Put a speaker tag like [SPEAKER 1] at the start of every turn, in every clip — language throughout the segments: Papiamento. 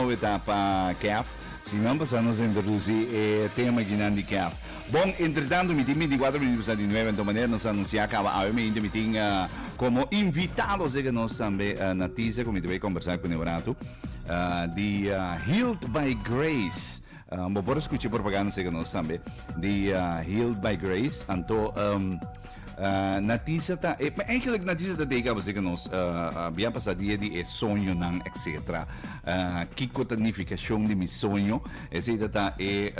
[SPEAKER 1] awe ta pa Kef. Siman pasá nos a introdusí e tema akinan di Kef. Bon, entretanto mi tin 24 minuut pasá di nuebe, anto manera nos a anunsiá kaba awe mainta mi tin komo invitado serka nos tambe Natisa ku mi ta bai kombersá kuné un ratu di Healed by Grace. Bo por skucha e propaganda serka nos tambe di Healed by Grace. Anto Natisa ta, e, eigenlijk Natisa ta tei kaba serka nos bia pasa dia di e soñonan etcetera. Kiko ta nifikashon di mi soño? Esei ta ta e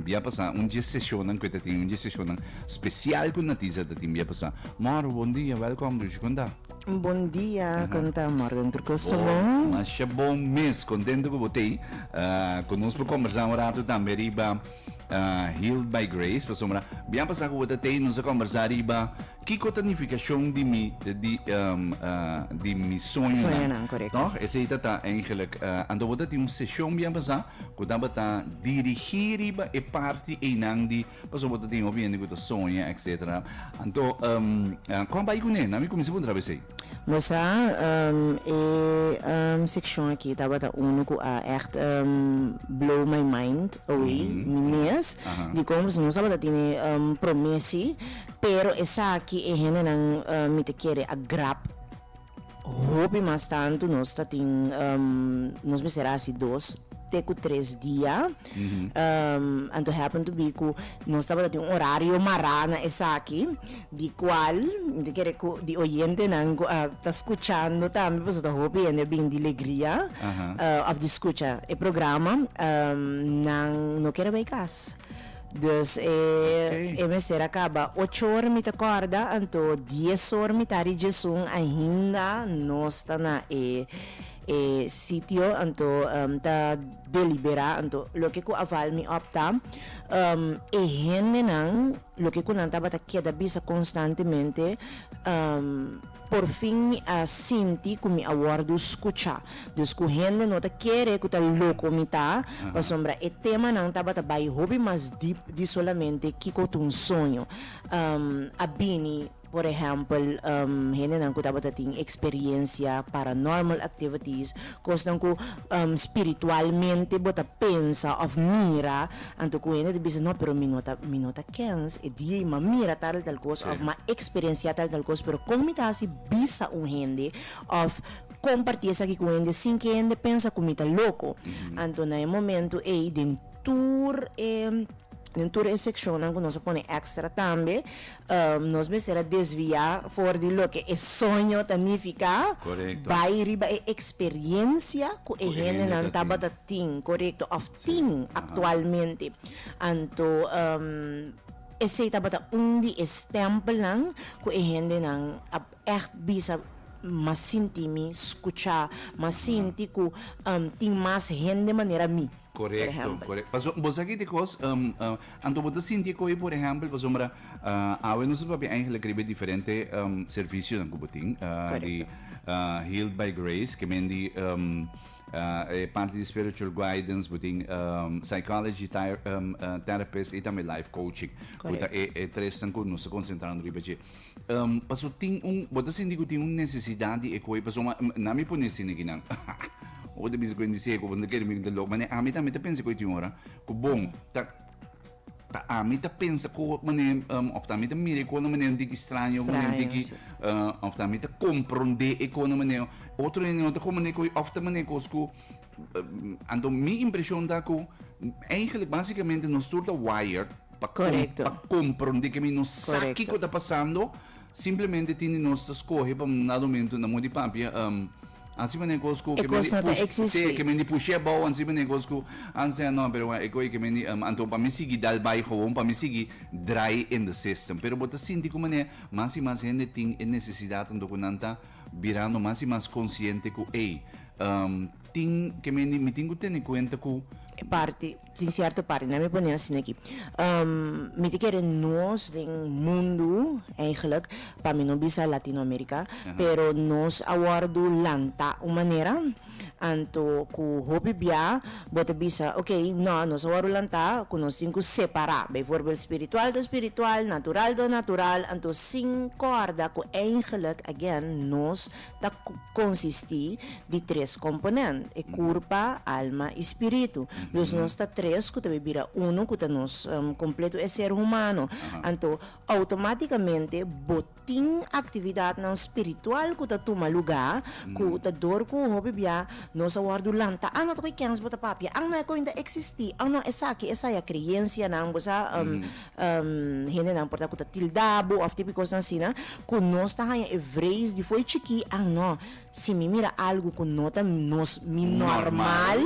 [SPEAKER 1] bia pasa un dje seshonnan ku e ta tin, un dje seshonnan spesial ku Natisa ta tin bia pasa. Mòru, bon dia, wèlkòm dushi, kon ta?
[SPEAKER 2] Bon dia, kon ta Morgan? Tur kos ta bon?
[SPEAKER 1] Masha bon mes, kontento ku bo t'ei. Ku nos por kombersá un ratu tambe riba Healed by Grace, pasobra biaha pasá ku bo ta t'ei nos a kombersá riba kiko ta nifikashon di mi di di mi soñonan.
[SPEAKER 2] Soñonan, korekto.
[SPEAKER 1] Tòg? Esei ta ta eigenlik. Anto bo ta tin un seshon biaha pasá ku tabata dirigí riba e parti einan di Pasobra bo ta tin hopi hende ku ta soña etcetera. Anto kon bai kuné? Nan mi kuminsá puntra esei.
[SPEAKER 2] Bo sa, e sekshon aki tabata unu ku a ègt blow my mind away, mi mes. Dikon? Pasobra nos tabata tene promé si, pero esaki e hendenan mi ta kere a grab Hopi mas tantu nos ta tin nos mester hasi dos te ku tres dia. Anto happen to be ku nos tabata tin un orario mará na esaki, di kual mi ta kere ku di oyentenan ku a ta skuchando tambe pasobra ta hopi hende a bin di Legria òf di skucha e programa, nan no kere bai kas. Dus e e mester a kaba ocho or mi ta kòrda, anto dies or mitad di djesun ainda nos ta na e e sitio, anto ta deliberá. Anto loke ku a val mi òp ta e hendenan loke ku nan tabata keda bisa konstantemente, Porfin mi a sinti ku mi a wòrdu skuchá. Dus ku hende no ta kere ku ta loko mi ta, pasobra e temanan tabata bai hopi mas dip di solamente kiko ta un soño. A bini, por ehèmpel, hendenan ku tabata tin eksperiensia paranormal activities, kosnan ku spiritualmente bo ta pensa òf mira, Anto ku hende ta bisa, no, pero mi no ta, mi no ta kens e dia i m'a mira tal tal kos òf m'a eksperensiá tal tal kos, pero kon mi ta hasi bisa un hende òf kompartí esaki ku hende sin ku e hende pensa ku mi ta loko? Anto na e momento ei den tur e den tur e sekshonnan ku nos a pone èkstra tambe, Nos mester a desviá for di loke e soño ta nifiká bai riba e eksperiencia ku e hendenan tabata tin, korekto, òf tin aktualmente. Anto esei tabata un di e stèmpelnan ku e hendenan a ègt bisa, M'a sinti mi skuchá, m'a sinti ku tin mas hende manera mi.
[SPEAKER 1] Por Korekto, korekto. Pasobra bo sa ki di kos, anto bo ta sinti koe por ehèmpel, pasobra awe nos ta papia eigenlijk riba e diferente servisionan ku bo tin, di Healed by Grace, ke men di e parti di spiritual guidance, bo tin psychology therapist i tambe life coaching, ku ta e tresnan ku nos ta konsentrando riba dje. Paso tin un, bo ta sinti ku tin un nesesidat di e koe, pasobra na mi pone asina kinan, bo ta bisa ku hende seko, bo no ta kere mi ta loko, mane ami tambe ta pensa ku e tin ora ku bon, ta ta ami ta pensa ku mane òf ta ami ta mira e kos na manera un tiki straño, un tiki òf ta ami ta komprondé e kos na manera otro hende no ta komprondé e kos òf ta manera kos ku anto mi impreshon ta ku eigenlijk basikamente nos tur ta wired. Pa
[SPEAKER 2] Correcto.
[SPEAKER 1] pa comprende que mi no sa
[SPEAKER 2] Correcto.
[SPEAKER 1] kico ta pasando, simplemente tin di nos ta scoge pa un dado momento na modo di papia, ansi manera cos cu
[SPEAKER 2] E
[SPEAKER 1] ke men
[SPEAKER 2] cos
[SPEAKER 1] di
[SPEAKER 2] no ta
[SPEAKER 1] push,
[SPEAKER 2] existi.
[SPEAKER 1] sí, ke men di push'é abao, ansi manera cos cu ansi a no, pero e coy ke men di, anto pa mi sigui dal bay gewoon, pa mi sigui draai in the system. Pero bo ta sinti cu manera mas y mas hende tin e necesidad anto cu nan ta birando mas y mas consciente cu ey, tin ke men di, mi tin cu tene cuenta cu.
[SPEAKER 2] E parti. Tin sierto parti, nan mi pone asina aki. Mi ta kere nos den mundu, eigenlijk, pa mi no bisa Latinoamerica, pero nos a wordu lanta un manera. Anto ku hopi bia bo ta bisa, ok, no, nos a wòrdu lantá ku nos tin ku separá. Bijvoorbeeld spiritual ta spiritual, natural ta natural, anto sin kòrda ku eigenlijk, again, nos ta konsistí di tres komponent, e kurpa, alma i spiritu. Dus nos ta tres ku ta bai bira unu ku ta nos kompleto e ser humano. Anto outomátikamente bo tin aktividatnan spiritual ku ta tuma lugá ku ta dor ku hopi bia nos a wòrdu lanta, ah no ta koe kens bo ta papia, ah no e koe ta eksistí, ah no esaki esaya kreensianan bo sa hendenan por ta ku ta tilda bo òf tipo kosnan asina ku nos ta haña e vrees di fo'i chikí, ah no si mi mira algu ku no ta nos mi normal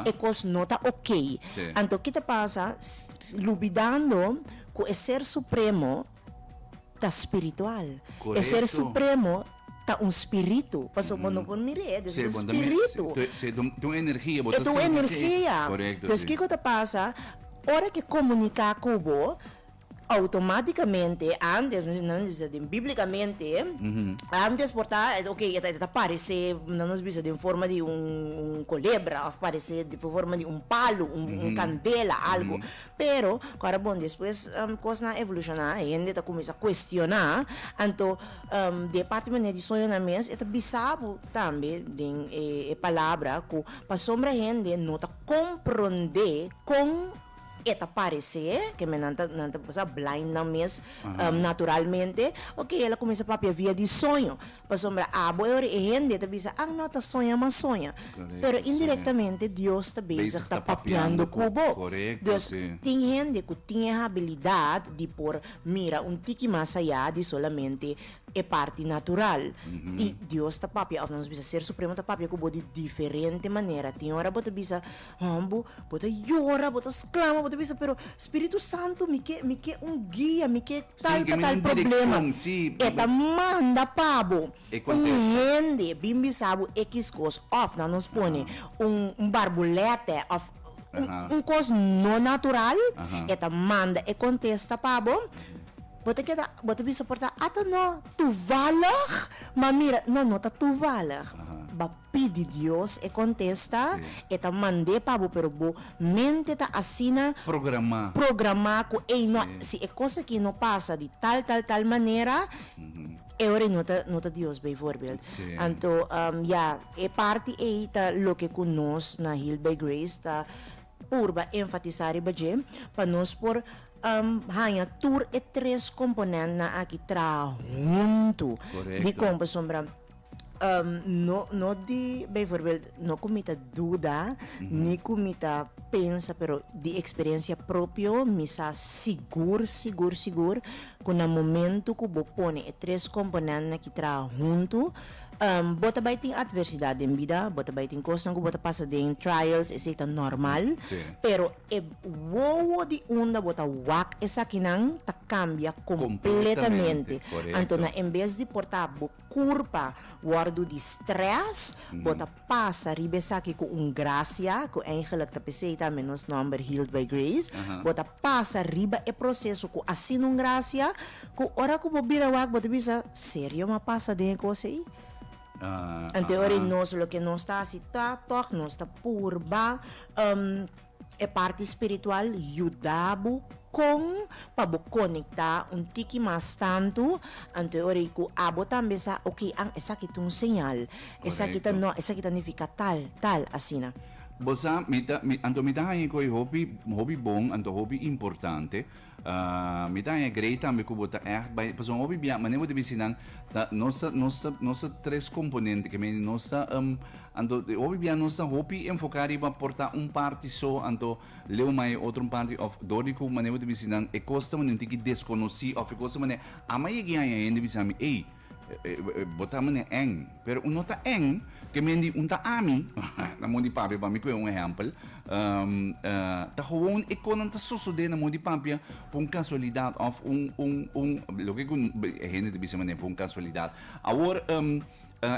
[SPEAKER 2] e kos no ta oké. Anto ki ta pasa lubidando ku e ser supremo ta spiritual. E ser supremo ta un spiritu, pasobra bo no por mir'é, dus e ta un spiritu.
[SPEAKER 1] Sí, ta un energia, bo
[SPEAKER 2] ta sinti. E ta un energia. Dus kiko ta pasa, ora ke komuniká ku bo, outomátikamente, antes, nan nos bisa den bíblikamente, antes por ta, oke, e ta paresé, nan nos bisa den forma di un kolebra, òf paresé den forma di un palu, un kandela, algu. Pero, ku ora bon despues kosnan a evolushoná, hende ta kuminsá kuestioná, anto di e parti manera di soñonan mes e ta bisa bo tambe den e palabra ku pasobra hende no ta komprondé kon e ta paresé, ke men nan ta nan ta pasa blind nan mes naturalmente, oke el a kuminsá papia via di soño. Pasobra abo e ora e hende ta bisa, Ah, no ta soña mas soña. Pero indirectamente Dios ta bezig ta papiando cu bo. Dus tin hende cu tin e habilidad di por mira un tiki mas ayá di solamente e parti natural. I Dios ta papia, of nos bisa Ser Supremo ta papia cu bo di diferente manera. Tin ora bo ta bisa, Hombo, bo ta yora, bo ta sklama, bo ta bisa, pero Spiritu Santu, mi ke, mi ke un guia, mi ke tal pa tal problema. E ta manda pa bo un hende bin bisa bo ekis kos, òf nan nos pone un barbulètè òf un kos no natural, e ta manda e kontesta pa bo. Bo ta keda, bo ta bisa por ta, ata no toevallig, ma mira, no, no ta toevallig. Ba Pidi Dios e kontesta, e ta mand'é pa bo, pero bo mente ta asina
[SPEAKER 1] Programá.
[SPEAKER 2] programá ku ey no, si e kos aki no pasa di tal tal tal manera, e ora ei no ta no ta Dios bijvoorbeeld. Anto ya, e parti ei ta loke ku nos na Healed by Grace ta purba enfatisá riba dje, pa nos por haña tur e tres komponentnan aki traha huntu. Dikon? Pasobra No, no di bijvoorbeeld, no ku mi ta duda, ni ku mi ta pensa, pero di eksperensia propio mi sa sigur, sigur, sigur ku na momento ku bo pone e tres komponentnan aki traha huntu, bo ta bai tin atversidat den bida, bo ta bai tin kosnan ku bo ta pasa den trials, esei ta normal, pero e wowo di unda bo ta wak esakinan ta kambia kompletamente. Anto na en bes di por ta bo Kurpa wòrdu di strès, bo ta pasa riba esaki ku un grasia, ku eigenlijk ta p'esei tambe nos nòmber Healed by Grace, bo ta pasa riba e proseso ku asina un grasia, ku ora ku bo bira wak bo ta bisa, serio m'a pasa den e kos ei? Anto e ora ei nos loke nos ta hasi ta tòg nos ta purba. E parti spiritual yuda bo kon pa bo konektá un tiki mas tantu, anto e ora ei ku abo tambe sa, oke, an esaki ta un señal, esaki ta no, esaki ta nifiká tal, tal, asina.
[SPEAKER 1] Bo sa, mi ta, mi, anto mi ta haña ku e hopi, hopi bon, anto hopi importante. Mi ta haña grei tambe ku bo ta ègt bai, pasobra hopi bia, manera bo ta bisa nan, ta nos ta, nos ta, nos ta tres komponente, ke mende nos ta, anto hopi bia nos ta hopi enfoká riba por ta un parti so, anto leu mai e otro un parti, òf dor di ku manera bo ta bisa nan, e kos ta manera un tiki deskonosí, òf e kos ta manera, ama yega haña hende bisa mi, ey, Bo ta manera eng, pero un no ta eng, ke men di un ta ami, na mon di papia pa mi kohe un ehèmpel, ta gewoon e konan ta sosodé na mon di papia pa un kasualidat òf un un un loke ku e hende ta bisa manera pa un kasualidat. Awor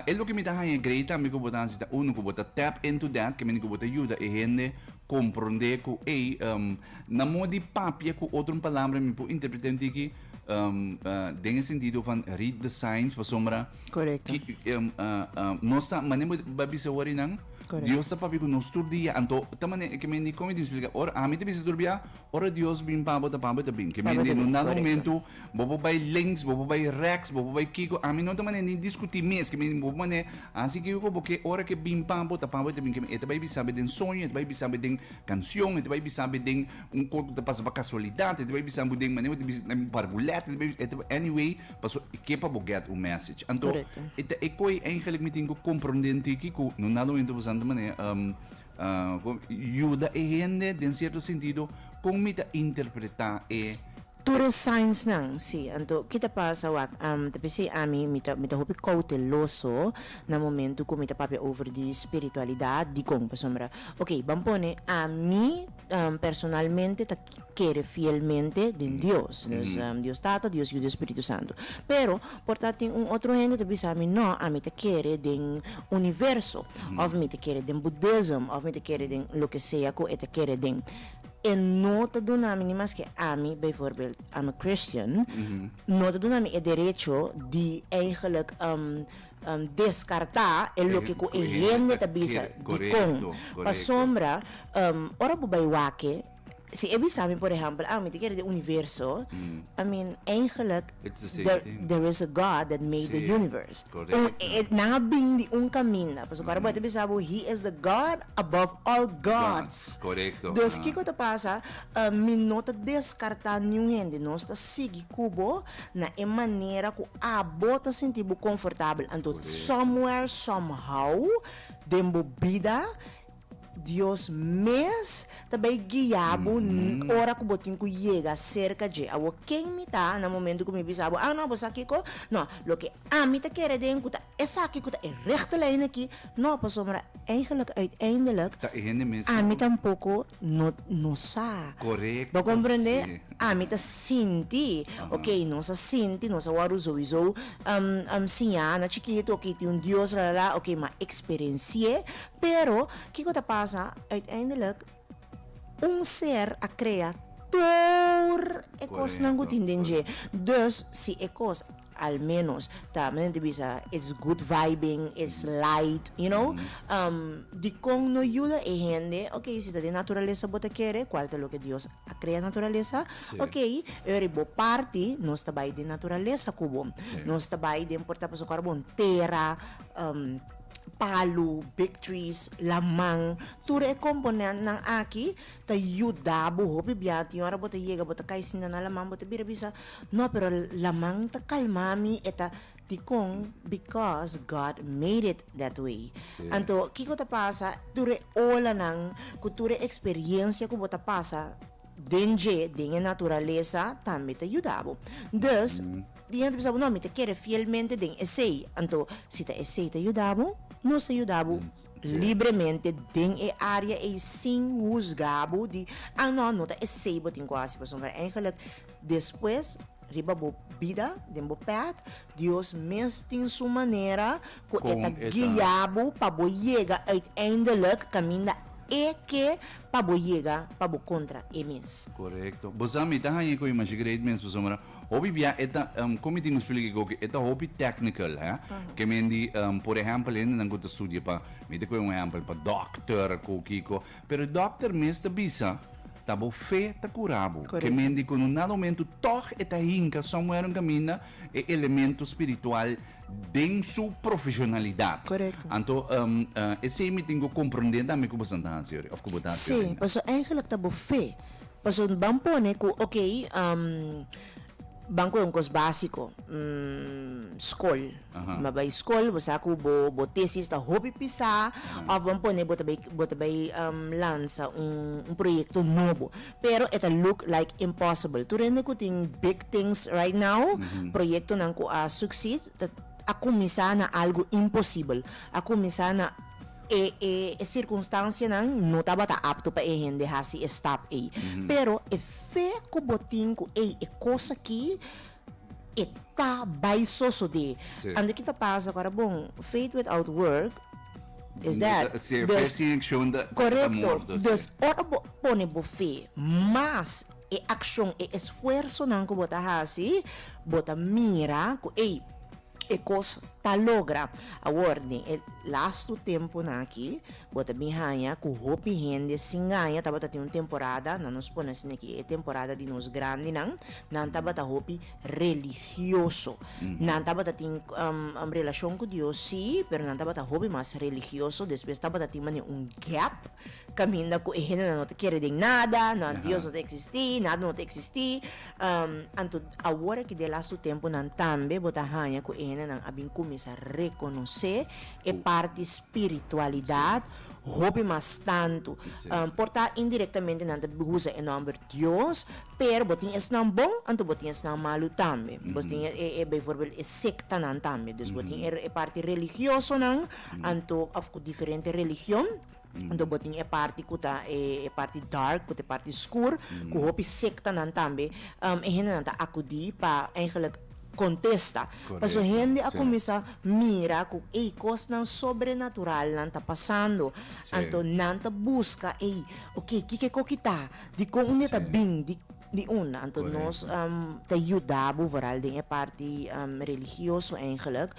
[SPEAKER 1] e loke mi ta haña grei tambe ku bo ta hasi ta unu ku bo ta tap into that, ke men di ku bo ta yuda e hende komprondé ku ey na mon di papia ku otro un palabra mi por interpret'é un tiki, Den e sentido van read the signs pasobra
[SPEAKER 2] Correcto.
[SPEAKER 1] Ki nos ta manera bo a bisa wor einan. Dios ta papia ku nos tur dia. Anto ta manera ke men di kon mi tin splika ora ami ta bisa tur bia ora Dios bin pa bo ta pa bo ta bin. Ke men di no nada momento bo por bai links, bo por bai rechts, bo por bai kiko ami no ta manera ni diskuti mes ke men bo por manera hasi kiko ku bo ke ora ke bin pa bo ta pa bo ta bin. Ke men e ta bai bisa bo den soño, e ta bai bisa bo den kanshon, e ta bai bisa bo den un kos ku ta pasa pa kasualidat, e ta bai bisa bo den manera bo ta bisa den barbulet, e ta bai e ta anyway. Paso e ke pa bo get un message. Anto e ta e koe eigenlijk mi tin ku komprondé un tiki ku no nada momento bo santa manera yuda e hende den sierto sentido kon mi ta interpretá e.
[SPEAKER 2] Tur e signs nan, si. Anto ki ta pasa wak, ta p'esei ami mi ta mi ta hopi kouteloso na momento ku mi ta papia over di spiritualidat, dikon? Pasobra, oke, ban pone ami personalmente ta. kere fielmente den Dios, dus Dios Tata, Dios Yu, Dios Spiritu Santu. Pero por ta tin un otro hende ta bisa mi no, ami ta kere den universo, of mi ta kere den Buddhism, of mi ta kere den loke sea ku e ta kere den. E no ta duna mi ni maske ami bijvoorbeeld, I'm a Christian, no ta duna mi e derecho di eigenlijk deskartá e loke ku e hende ta bisa dikon. Pasobra ora bo bai wak e. Si e bisa mi por ehempel, ah mi ta kere den universo, I mean eigenlijk there there is a God that made the universe. Un e nan a bin di un kaminda, pasobra ora bo ta bisa bo he is the God above all gods. Dus kiko ta pasa, mi no ta deskartá niun hende, nos ta sigui ku bo na e manera ku abo ta sinti bo konfortabel. Anto somewhere, somehow den bo bida Dios mes ta bay guia bo ora cu bo tin cu yega cerca dje. Awor ken mi ta na momento cu mi bisa bo, ah no, bo sa kico? No, loke ami ta kere den cu ta esaki cu ta e rechte lijn aki, no, pasobra eigenlijk uiteindelijk
[SPEAKER 1] Ta e hende mes
[SPEAKER 2] ami tampoco no no sa.
[SPEAKER 1] Correcto,
[SPEAKER 2] Bo comprende?
[SPEAKER 1] si.
[SPEAKER 2] Ami ta sinti, ok, nos a sinti, nos a wòrdu souiso siña na chikito, ok, tin un Dios, la la la, ok, ma experenci'e. Pero, kiko ta pasa? Uiteindelijk, un ser a krea tur e kosnan ku tin den dje. Dus, si e kos al menos ta, men ta bisa, it's good vibing, it's light, you know, dikon no yuda e hende? Ok, si ta den naturalesa bo ta kere, kual ta loke Dios a krea naturalesa? Ok, ora bo parti, nos ta bai den naturalesa ku bo. Nos ta bai den por ta pasobra ku ora bo tera, Palu, big trees, laman, tur e komponentnan aki ta yuda bo hopi bia. Tin ora bo ta yega bo ta kai sinta na laman bo ta bira bisa, no pero laman ta kalma mi, e ta dikon? Because God made it that way. Anto kiko ta pasa? Tur e olanan ku tur e eksperiencia ku bo ta pasa den dje, den e naturalesa tambe ta yuda bo. Dus. Di hende ta bisa bo, no, mi ta kere fielmente den esei. Anto, si ta esei ta yuda bo, nos ta yuda bo libremente den e área ei sin husga bo di, ah, no, no ta esei bo tin ku hasi. Pasobra eigenlijk despues riba bo bida, den bo pèt, Dios mes tin su manera ku e ta guia bo pa bo yega uiteindelijk kaminda e ke pa bo yega pa bo kontra e mes.
[SPEAKER 1] Korekto. Bo sa mi ta haña ku e masha great mes pasobra Hopi bia e ta, kon mi tin ku splika e koki, e ta hopi technical, hè. Ke men di, por ehèmpel, hendenan ku ta studia pa, mi ta kohe un ehèmpel, pa dòkter ku kiko, pero e dòkter mes ta bisa, ta bo fe ta kura bo. Ke men di ku na un dado momento tòg e ta hinka somewhere un kaminda e elemento spiritual den su profeshonalidat. Anto, esei mi tin ku komprondé tambe ku boso ta hasi, òf ku bo ta hasi.
[SPEAKER 2] Sí, pasobra eigenlijk ta bo fe. Pasobra ban pone ku ok, ban kohe un kos básiko, skol. Bo a bai skol, bo sa ku bo bo tesis ta hopi pisá, òf ban pone bo ta bai bo ta bai lansa un un proyekto nobo, pero e ta look like impossible. Tur hende ku tin big things right now, proyektonan ku a succeed, ta a kuminsá na algu imposibel, a kuminsá na. E e e sirkunstansianan no tabata apto pa e hende hasi e stap ei. Pero e fe ku bo tin ku ei e kos aki e ta bai sosodé.
[SPEAKER 1] Sí.
[SPEAKER 2] Anto ki ta pasa ku ora bon, faith without work is dead.
[SPEAKER 1] Sí, fe
[SPEAKER 2] Dus,
[SPEAKER 1] sin akshon ta ta
[SPEAKER 2] korekto.
[SPEAKER 1] morto, sí.
[SPEAKER 2] Dus ora bo pone bo fe mas e akshon, e esfuersonan ku bo ta hasi, bo ta mira ku ei e kos. ta logra. Awor, den e lastu tempunan aki, bo ta bin haña ku hopi hende sin gaña tabata tin un temporada, nan nos pone asina aki, e temporada di nos grandinan, nan tabata hopi religioso. Nan tabata tin relashon ku Dios, sí, pero nan tabata hopi mas religioso. Despues tabata tin manera un gap kaminda ku e hendenan no ta kere den nada, no, Dios no ta eksistí, nada no ta eksistí. Anto awor aki den lastu tempunan tambe bo ta haña ku e hendenan a bin kuminsá rekonosé e parti spiritualidat hopi mas tantu. Por ta indirektamente nan ta usa e nòmber Dios, pero bo tin esnan bon, anto bo tin esnan malu tambe. Bo tin e bijvoorbeeld e sektanan tambe. Dus bo tin e parti religiosonan, anto òf ku diferente religion. Anto bo tin e parti ku ta e parti dark, ku ta e parti skur, ku hopi sektanan tambe e hendenan ta akudí pa eigenlijk kontesta. Pasobra hende a kuminsá mira ku ey kosnan sobrenaturalnan ta pasando. Anto nan ta buska ey, oke kiko e koki ta? Dikon un e ta bin? Di di unda? Anto nos ta yuda bo vooral den e parti religioso eigenlijk,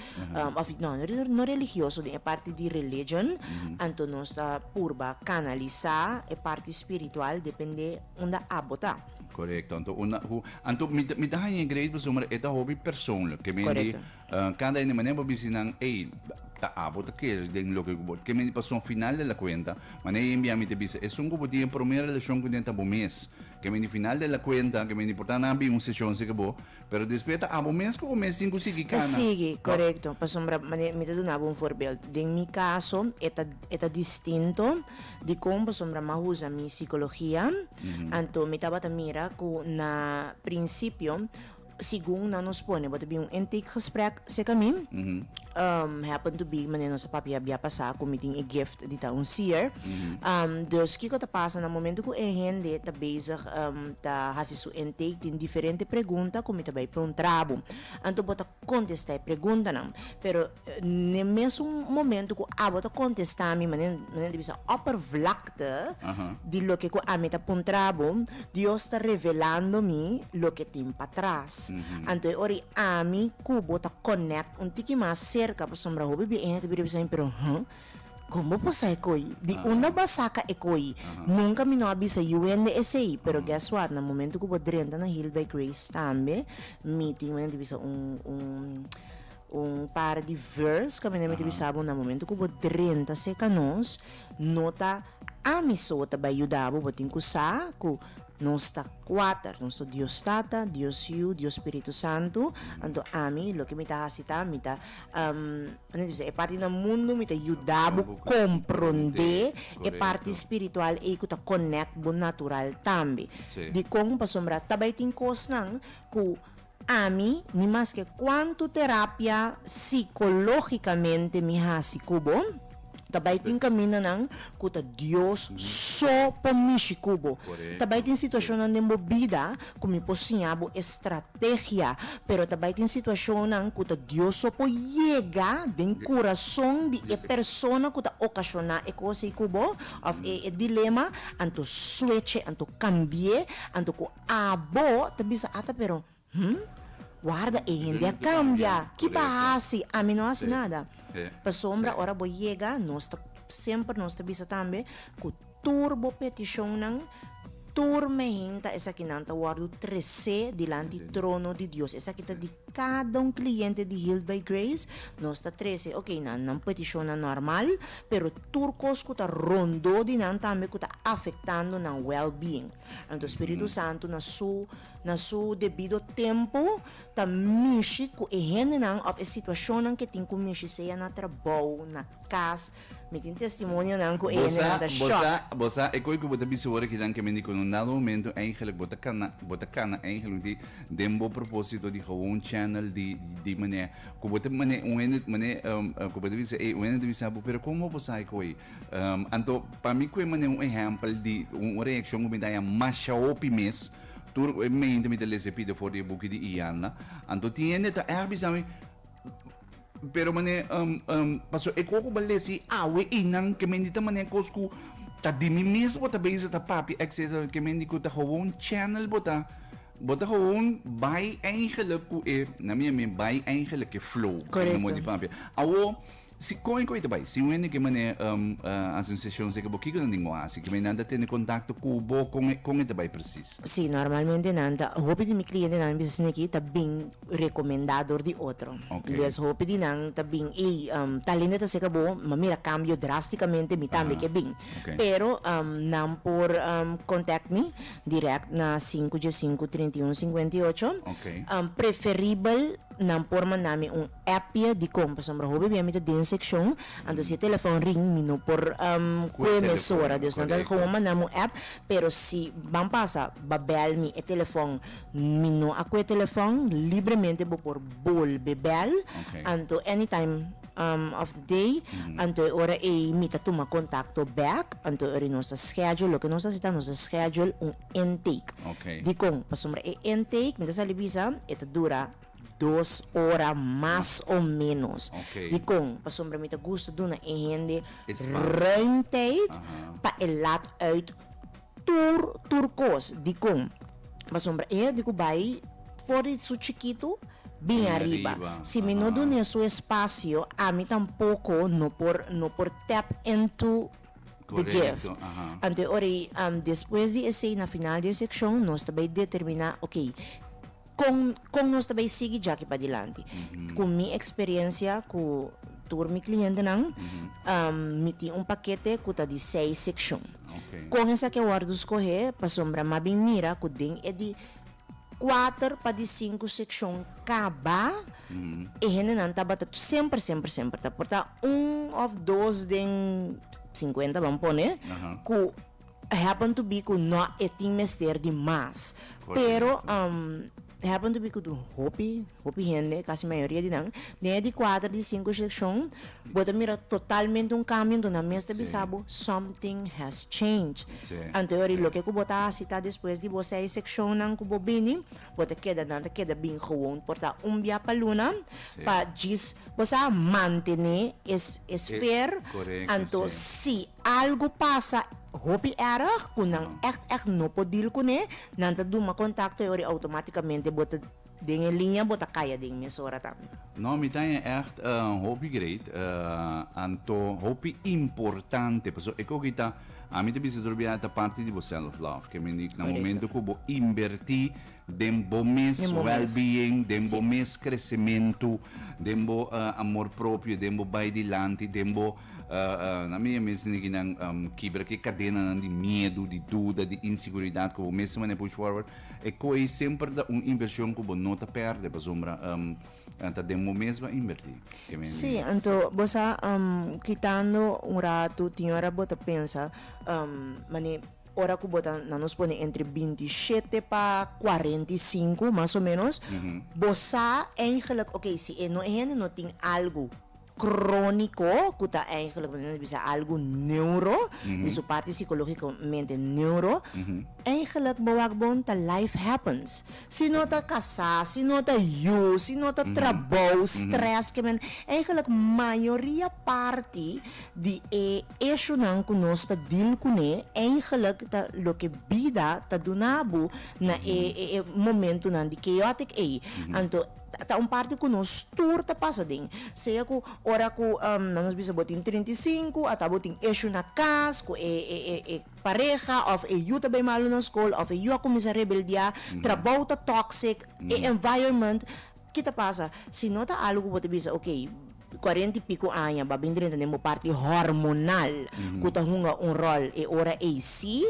[SPEAKER 2] of no, no religioso, den e parti di religion, anto nos ta purba kanalisá e parti spiritual depende unda abo ta.
[SPEAKER 1] Korekto. Anto unda ku, anto mi ta mi ta haña e great pasobra e ta hopi persoonlijk. Ke men di kada hende manera bo bisa nan, ey, ta abo ta kere den loke ku bo, ke men di pasobra final de la kuenta, manera e bia mi ta bisa, esun ku bo tin e prome relashon ku den ta bo mes. Ke men di final de la kuenta, ke men di por ta nan a bin un seshon si ke bo, pero despues ta abo mes ku bo mes tin ku sigui
[SPEAKER 2] Ta
[SPEAKER 1] kana.
[SPEAKER 2] sigui, korekto. Pasobra manera mi ta duna bo un voorbeeld. Den mi kaso e ta e ta distinto. Dikon? Pasobra mi a usa mi sikologia, anto mi tabata mira ku na prinsipio Segun nan nos pone, bo ta bin un intakegesprek cerca mi. Happen to be manera nos a papia bia pasa cu mi tin e gift di ta un seer. Dus kico ta pasa na momento cu e hende ta bezig ta haci su intake tin diferente pregunta cu mi ta bay puntra bo. Anto bo ta contesta e preguntanan. Pero n'e mesun momento cu abo ta contesta mi manera manera di bisa oppervlakte di loke cu ami ta puntra bo, Dios ta revelando mi loke tin patras. Anto e ora ei ami cu bo ta connect un tiki mas cerca pasobra hopi bia hende ta bira bisa mi pero huh con bo por sa e coi? Di unda bo a saca e coi? Nunca mi no a bisa yu hende esey pero guess what na momento cu bo drenta na Healed by Grace tambe mi tin manera di bisa un un Un par di vers kaminda mi ta bisa bo na momento ku bo drenta serka nos, no ta ami so ta bai yuda bo, bo tin ku sa ku nos ta kuater, nos ta Dios Tata, Dios Yu, Dios Spiritu Santu, anto ami loke mi ta hasi ta mi ta e parti na mundu mi ta yuda bo komprondé e parti spiritual ei ku ta connect bo natural tambe. Dikon? Pasobra ta bai tin kosnan ku Ami, ni maske kuantu terapia sikológikamente mi hasi ku bo, ta bai tin kamindanan ku ta Dios so por mishi ku bo. Ta bai tin situashonnan den bo bida ku mi por siña bo e strategia, pero ta bai tin situashonnan ku ta Dios so por yega den kurason di e persona ku ta okashoná e kos ei ku bo òf e dilema, anto switch e, anto kambi'é, anto ku Abo ta bisa ata pero hm warda e hende a cambia ki bo a haci ami no a haci nada pasobra ora bo yega nos ta semper nos ta bisa tambe cu tur bo peticionnan tur mehinta esakinan ta wordo trece dilanti trono di Dios esaki ta di cada un cliente di Healed by Grace nos ta trece ok nan nan peticionnan normal pero tur cos cu ta rondo di nan tambe cu ta afectando nan well being. Anto Spiritu Santu na su na su debido tempu ta mishi ku e hendenan òf e situashonnan ke tin ku mishi sea na trabou, na kas. Mi tin testimonionan ku e hendenan ta
[SPEAKER 1] Bo
[SPEAKER 2] shòk.
[SPEAKER 1] sa, bo sa, e koi ku bo ta bisa ora kinan ke men di ku na un dado momento eigenlijk bo ta kana, bo ta kana eigenlijk di den bo proposito di gewoon channel di di manera ku bo ta mane un hende mane ku bo ta bisa ey un hende ta bisa bo pero kon bo por sa e koi? Anto, pa mi ku e manera un ehèmpel di un reakshon ku mi ta haña masha hopi mes, tur e mente mi ta lesa e pida for di e buki di Iyanla. Anto tin hende ta ègt bisa mi, pero manera, pasobra e kos ku bo a lesa ei awe einan ke men di ta manera kos ku ta di mi mes bo ta bezig ta papia etcetera, ke men di ku ta gewoon channel bo ta. Bo ta gewoon bai eigenlijk ku e, na mi mi bai eigenlijk e flow.
[SPEAKER 2] Korekto.
[SPEAKER 1] Di papia. Awo, si kon e koi ta bai? Si un hende ke mane hasi un seshon seka bo, kiko nan tin ku hasi? Ke mane nan ta tene kontakto ku bo? Kon e kon e ta bai presis?
[SPEAKER 2] Si, normalmente nan ta, hopi di mi klientenan mi bisa esaki ta bin rekomendá dor di otro.
[SPEAKER 1] Oké.
[SPEAKER 2] Dus hopi di nan ta bin, ey, tal hende ta seka bo, m'a mira kambio drástikamente, mi tambe ke bin.
[SPEAKER 1] Oké.
[SPEAKER 2] Pero nan por contact mi Direct na sinku dje sinku 31 58.
[SPEAKER 1] Ok.
[SPEAKER 2] Preferibel nan por manda mi un appje dikon pasobra hopi bia mi ta den sekshon anto si e telefon ring mi no por
[SPEAKER 1] Kue
[SPEAKER 2] kue mesora
[SPEAKER 1] telefon,
[SPEAKER 2] dus nan ta
[SPEAKER 1] korekto.
[SPEAKER 2] gewoon manda mi un app pero si ban pasa ba bel mi e telefon mi no a kue telefon libremente bo por bolbe bel
[SPEAKER 1] Ok.
[SPEAKER 2] anto anytime of the day anto e ora ei mi ta tuma contacto bek anto e ora ei nos ta schedule loke nos ta hasi ta nos ta schedule un intake dikon pasobra e intake mi ta sali bisa e ta dura dos ora mas o menos dikon pasobra mi ta gusta duna e hende ruimtijd pa e laat uit tur tur kos dikon pasobra e hende ku bai for di su chikitu bin ariba si mi no dun'e su espasio ami tampoko no por no por tap into the gift anto e ora ei despues di esei na final di e sekshon nos ta bai determiná oke Kon kon nos ta bay sigui djaki padilanti? Ku mi eksperensia ku tur mi klientenan, mi tin un pakete ku ta di seis sekshon. Kon esaki a wòrdu skohé? Pasobra m'a bin mira ku den e di kuater pa di sinku sekshon kaba, e hendenan tabata semper semper semper ta por ta un òf dos den sinkuenta ban pone ku Happen to be ku no e tin mester di mas. Pero happen to be ku hopi, hopi hende, kasi mayoria di nan, den e di kuater, di sinku sekshon, bo ta mira totalmente un kambio, enton nan mes ta bisa bo something has changed. Anto e ora loke ku bo ta hasi ta despues di bo seis sekshonnan ku bo bini, bo ta keda, nan ta keda bin gewoon por ta un bia pa luna pa djis, bo sa, mantene e sfeer, anto si. Algu pasa hopi erg ku nan ègt ègt no por deal kuné, nan ta duma kontakto e ora outomátikamente bo ta den e liña bo ta kaya den mesora tambe.
[SPEAKER 1] No, mi ta haña ègt hopi great, anto hopi importante, pasobra e koki ta, ami ta bisa tur biaha ta parti di bo self love, ke mende na momento ku bo inbertí den bo mes well being, den bo mes kresementu, den bo amor propio, den bo bai dilanti, den bo Na mi mes tin ki nan kibra ki kadenanan di miedu, di duda, di inseguridat ku bo mes ta mane push forward. E koe semper ta un invershon ku bo no ta pèrdè pasobra ta den bo mes bo a invertí.
[SPEAKER 2] Sí, anto bo sa kitando un ratu tin ora bo ta pensa mane ora ku bo ta nan nos pone entre 27 pa 45 mas o menos bo sa eigenlijk oke si e no e hende no tin algu Crónico, cu ta eigenlijk bo ta bisa algo neuro, di su parti psicologicamente neuro, eigenlijk bo wak bon ta life happens. Si no ta casá, si no ta yu, si no ta trabou, stress, ke men, eigenlijk mayoria parti di e issuenan cu nos ta deal cune, eigenlijk ta loke bida ta duna bo na e momentonan di chaotic ey. Anto. Ta un parti ku nos tur ta pasa den. Sea ku ora ku nan nos bisa bo tin 35, ata bo tin issue na kas ku e e e e pareha òf e yu ta bai malu na skol òf e yu a kuminsá rebeldiá, trabou ta toxic, e environment, ki ta pasa? Si no ta algu ku bo ta bisa ok, kuarenta i piko aña bo a bin drenta den bo parti hormonal ku ta hunga un ròl e ora ei sí,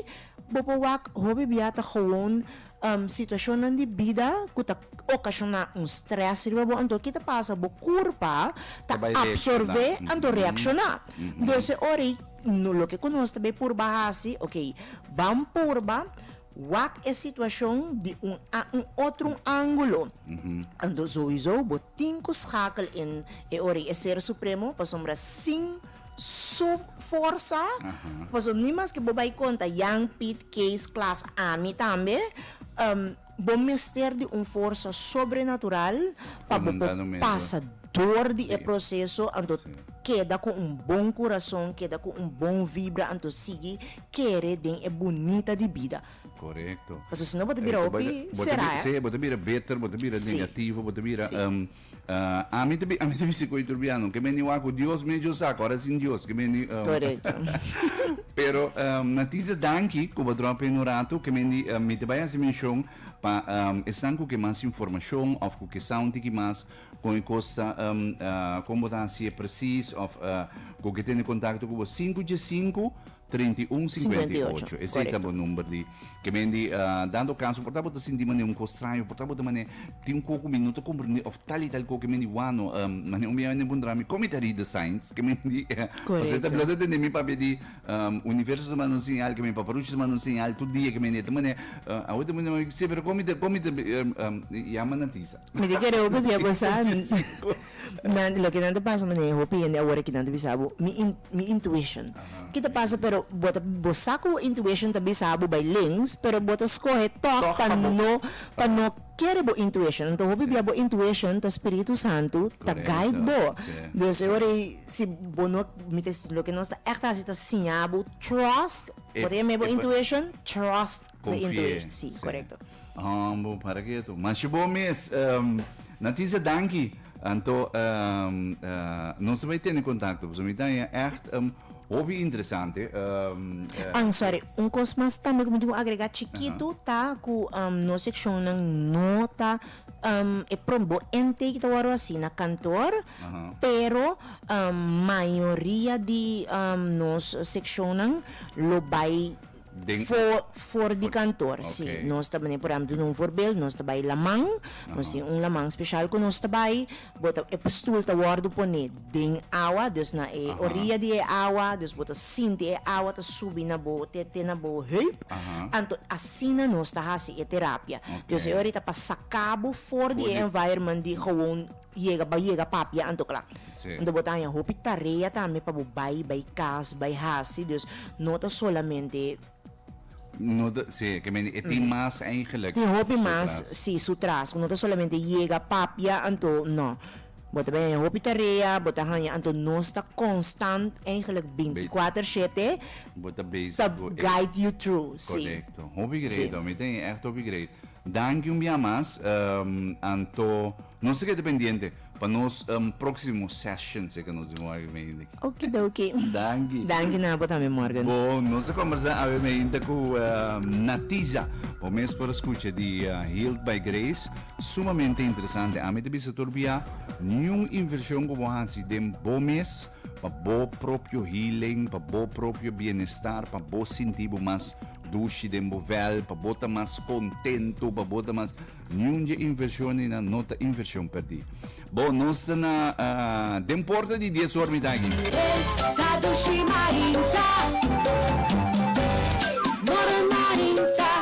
[SPEAKER 2] bo por wak hopi bia ta gewoon Situashonnan di bida ku ta okashoná un strès riba bo, anto ki ta pasa? Bo kurpa ta apsorbé anto reakshoná. Dus e ora ei loke ku nos ta bay purba hasi, oke, ban purba wak e situashon di un un otro un ángulo. Anto souiso bo tin ku schakel in e ora ei e ser supremo pasobra sin su forsa, pasobra ni maske bo bai konta Jan, Piet, Kees, Klaas, ami tambe, bo mester di un forsa sobrenatural pa bo por pasa dor di e proseso, anto. Keda ku un bon kurason, keda ku un bon vibra anto sigui kere den e bunita di bida.
[SPEAKER 1] Korekto.
[SPEAKER 2] Pasobra si no bo ta bira hopi será, eh.
[SPEAKER 1] Sí, bo ta bira bitter, bo ta bira negativo, bo ta bira Ami ta ami ta bisa ku e turbiano, ke meni wak ku Dios medio sa, ku ora sin Dios, ke meni
[SPEAKER 2] Korekto.
[SPEAKER 1] Pero Natiza danki ku bo drop in un ratu, ke meni mi ta bai hasi menshon pa esnan ku ke mas informashon òf ku ke sa un tiki mas kon e kos ta kon bo ta hasié presis òf ku ke tene kontakto ku bo sinku dje sinku 31 58. Esei ta bo number di ke men di dando kaso por ta bo ta sinti manera un kos straño por ta bo ta manera tin un kos ku mi no ta komprende of tal i tal kos ke men di wano manera un bia hende puntra mi kon mi ta read the signs ke men di pasobra ta blada tende mi papia di universo ta manda un señal ke men paparuchi ta manda un señal tur dia ke men di ta manera awe ta manera si pero kon mi ta kon mi ta yama Natisa.
[SPEAKER 2] Mi ta kere hopi bia bo sa nan loke nan ta pasa manera hopi hende awor aki nan ta bisa bo mi mi intuition ki ta pasa pero bo ta bo sa ku bo intuition ta bisa bo bai links pero bo ta skohe tòg pa no pa no kere bo intuition anto hopi bia bo intuition ta spiritu santu ta guide bo dus e ora ei si bo no mi ta loke nos ta ègt hasi ta siña bo trust bo ta yama bo intuition trust the intuition si korekto.
[SPEAKER 1] Hombo, para ketu. Masha bo mes. Natisa, danki. Anto, nos ta bai tene kontakto. Pasobra mi ta haña ègt hopi interesante.
[SPEAKER 2] An, sorry. Un kos mas tambe ku mi tin ku agregá chikitu ta ku nos sekshonnan no ta e prom bo intake ta wòrdu hasi na kantor, pero mayoria di nos sekshonnan lo bai
[SPEAKER 1] Den
[SPEAKER 2] For for di kantor, si. Nos ta por ehempel duna un voorbeeld, nos ta bai laman, nos tin un laman special ku nos ta bai, bo ta e stoel ta wòrdu pone den awa, dus na e oriya di e awa, dus bo ta sinti e awa ta subi na bo te te na bo heup, anto asina nos ta hasi e terapia. Dus e ora ei ta pa saka bo for di e environment di gewoon Yega bo yega papia anto kla.
[SPEAKER 1] Sí.
[SPEAKER 2] Anto bo ta haña hopi tarea tambe pa bo bai bai kas bai hasi dus no ta solamente.
[SPEAKER 1] No ta sí ke mende e tin mas eigenlijk.
[SPEAKER 2] Tin hopi
[SPEAKER 1] su
[SPEAKER 2] mas
[SPEAKER 1] tras.
[SPEAKER 2] sí su tras no ta solamente yega papia anto no bo ta bai haña hopi tarea bo ta haña anto nos ta constant eigenlijk 24 shete
[SPEAKER 1] Bo ta bezig
[SPEAKER 2] ta
[SPEAKER 1] ku e.
[SPEAKER 2] guide you through sí.
[SPEAKER 1] Korekto hopi
[SPEAKER 2] Sí.
[SPEAKER 1] great mi ta haña ègt hopi great. Danki un bia mas anto nos ta keda pendiente pa nos proximo session si ke nos di Morgan Meinda aki.
[SPEAKER 2] Okidoki.
[SPEAKER 1] Danki.
[SPEAKER 2] Danki na bo tambe Morgan.
[SPEAKER 1] Bon, nos a kombersa awe meinda ku Natiza. Bo mes por a skucha di Healed by Grace. Sumamente interesante. Ami ta bisa tur bia niun invershon ku bo hasi den bo mes pa bo propio healing, pa bo propio bienestar, pa bo sinti bo mas Dushi den bo vel pa bo ta mas contento, pa bo ta mas. Niun dje inversionnan no ta inversion perdi. Bo, nos ta na den porta di dies or mi ta aki.
[SPEAKER 3] Esta dushi mainta, Morgen mainta.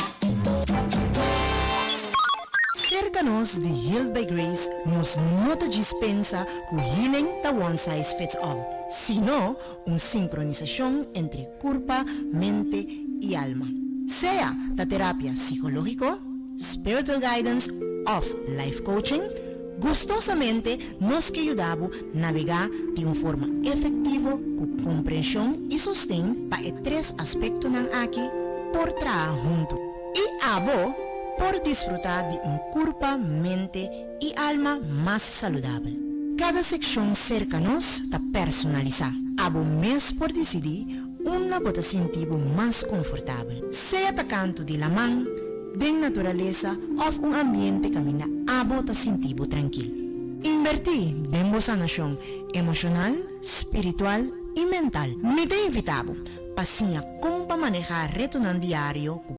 [SPEAKER 2] Serka nos di Healed by Grace nos no ta djis pensa ku healing ta one size fits all, sino Un sinkronisashon entre kurpa, mente i alma. Sea ta terapia sikológiko, spiritual guidance òf life coaching, gustosamente nos ke yuda bo nabegá di un forma efektivo ku komprenshon i sosten pa e tres aspektonan aki por traha huntu i abo por disfrutá di un kurpa, mente i alma mas saludabel. Kada sekshon serka nos ta personalisá. Abo mes por disidí unda bo ta sinti bo mas konfortabel, sea ta kantu di laman, den naturalesa òf un ambiente kaminda abo ta sinti bo trankil. Inbertí den bo sanashon emoshonal, spiritual i mental. Mi ta invitá bo pa siña kon pa manehá retonan diario ku.